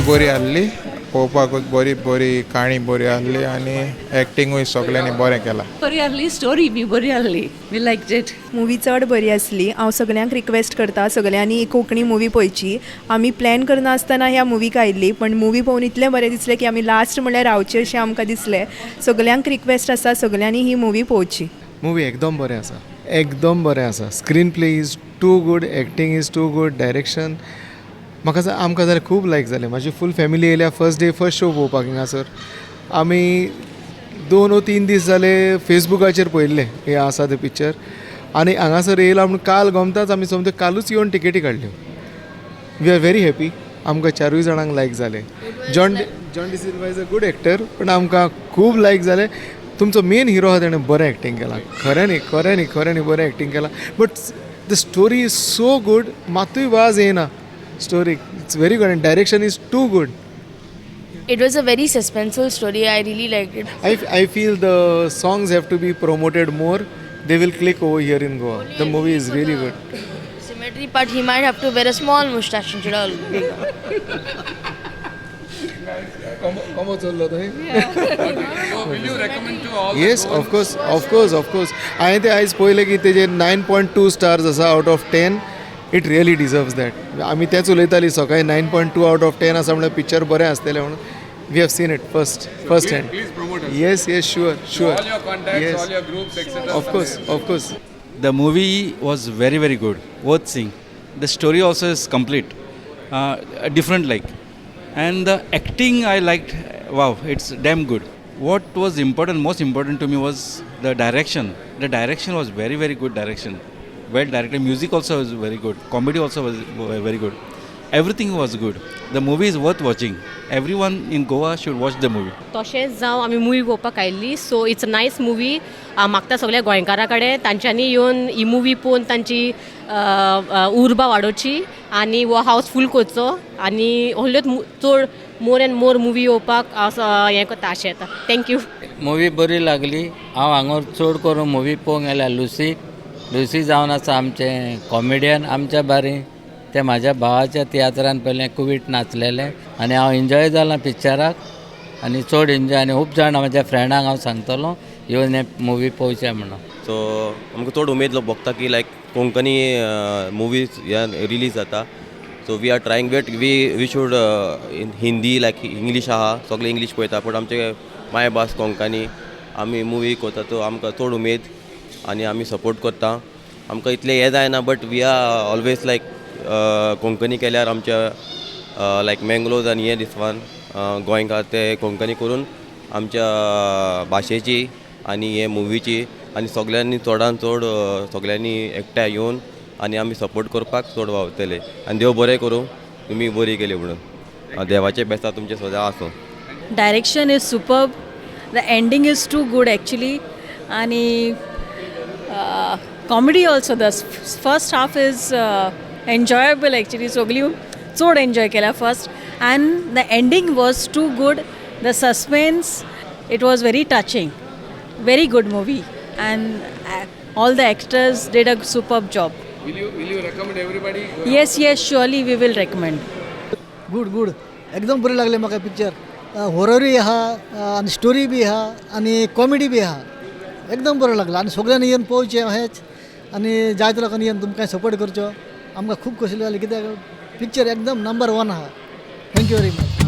बरी आहली पळोवपाकूच बरी बरी काणी बरी आहली आनी एक्टिंगूय सगल्यांनी बरें केलां. बरी आहली स्टोरी बी बरी आहली. We like it. Movie चड बरी आसली. हांव सगल्यांक रिक्वेस्ट करता, सगल्यांनी कोंकणी मुवी पळयची. आमी प्लॅन करनासतना ह्या मुवीक आयिल्ली, पण मुवी पळोवन इतलें बरें दिसलें की आमी लास्ट म्हणल्यार रावचें अशें आमकां दिसलें. सगल्यांक रिक्वेस्ट आसा, सगल्यांनी ही मुवी पळोवची. मुवी एकदम बरें आसा, एकदम बरें आसा. Screen play is too good, acting is too good, direction म्हाका आमकां जाल्यार खूब लायक जालें. म्हाजी फूल फॅमिली येयल्या फर्स्ट डे फर्स्ट शो पळोवपाक हिंगासर. आमी 2 ओ 3 दीस जाले फेसबुकाचेर पळयल्लें हें आसा तें पिक्चर आनी हांगासर येयला म्हूण काल गमताच आमी सोमते कालूच येवन टिकेटी काडल्यो. We are very happy. आमकां चारूय जाणांक लायक जालें. John D'Silva is a good actor, पूण आमकां खूब लायक जालें. तुमचो मेन हिरो आहा, तेणें बरें एक्टींग केलां. खऱ्यांनी खऱ्यांनी खऱ्यांनी बरें एक्टींग केलां, but the story is so good, मातूय वाज येयना स्टोरीक. It's very good and direction is too good. It was a very suspenseful story. I really liked it. I feel the songs have to be promoted more. They will click over here in Goa. The movie is really good. Cemetery part, he might have to wear a small mustache instead of big. Combo चल्लो थंय. Will you recommend to all? Yes, of course, of course, of course. हांवें ते आयज पळयलें की तेजे 9.2 stars आसा out of 10. It really deserves that. आमी तेंच उलयताली सकाळी, 9.2 out of 10 आसा म्हणल्यार पिक्चर बरें आसतलें म्हणून. We have seen it first hand. Please promote us. Yes, sure. All your contacts, Yes. all your groups, etc. Of course, of course. The movie was very very good, worth seeing. The story also is complete, different like, and the acting I liked. Wow, it's damn good. What was important, most important to me was the direction. The direction was very very good direction, well directed. Music also was very good. Comedy also was very good. Everything was good. The movie is worth watching. Everyone in Goa should watch the movie. तशेंच जावं आमी movie पळोवपाक आयिल्ली, so it's a nice movie. हांव मागता सगल्या गोंयकारां कडेन तांच्यांनी येवन ही मुवी पळोवन तांची उर्बा वाडोवची आनी हो हावस फूल करचो आनी व्हडल्योच चड मोर एंड मोर मुवी येवपाक हांव हें करता, आशें येता. Thank you. Movie बरी लागली. हांव हांगा चड करून मुवी पळोवंक गेल्यार लुसी. लुसी जावन आसा आमचें कॉमेडियन आमच्या बारी. ते म्हाज्या भावाच्या तियात्रान पयलें कुवीट नाचलेलें आनी हांव एन्जॉय जालां पिक्चराक आनी चड एन्जॉय आनी खूब जाणां म्हाज्या फ्रेंडांक हांव सांगतलो येवन हें मुवी पळोवचें म्हणून. सो आमकां चड उमेद भोगता की लायक कोंकणी मुवीज ह्या रिलीज जाता. So we are trying, wait, we should in Hindi, like English आहा, सगळे इंग्लीश पळयता, पूण आमचे मायभास कोंकणी आमी मुवी करता, तो आमकां चड उमेद आनी आमी सपोर्ट करता. आमकां इतलें हें जायना, but we are always like Konkani केल्यार आमच्या लायक मँगलोज आनी हें दिसवान गोंयकार ते कोंकणी करून आमच्या भाशेची आनी हे मुवीची आनी सगल्यांनी चडान चड सगल्यांनी एकठांय येवन आनी आमी सपोर्ट करपाक चड वावतले आनी देव बरें करूं, तुमी बरी केली म्हणून देवाचें बेसांव तुमचें सदां आसूं. Direction is superb. The ending is too good actually. आणि comedy also, the first half is enjoyable actually. सगळी चड एन्जॉय केला first and the ending was too good. The suspense, it was very touching. Very good movie and all the actors did a superb job. Will you recommend everybody? Yes, surely we will recommend. Good good, एकदम बरें लागलें म्हाका picture. होररूय आहा आनी story बी आहा आनी comedy बी आहा. एकदम बरो लागलो आनी सगळ्यांनी येवन पळोवचें अशेंच आनी जायते लोकांनी येवन तुमकां सपोर्ट करचो. आमकां खूब खोशी जाली कित्याक पिक्चर एकदम नंबर वन आहा. Thank you very much.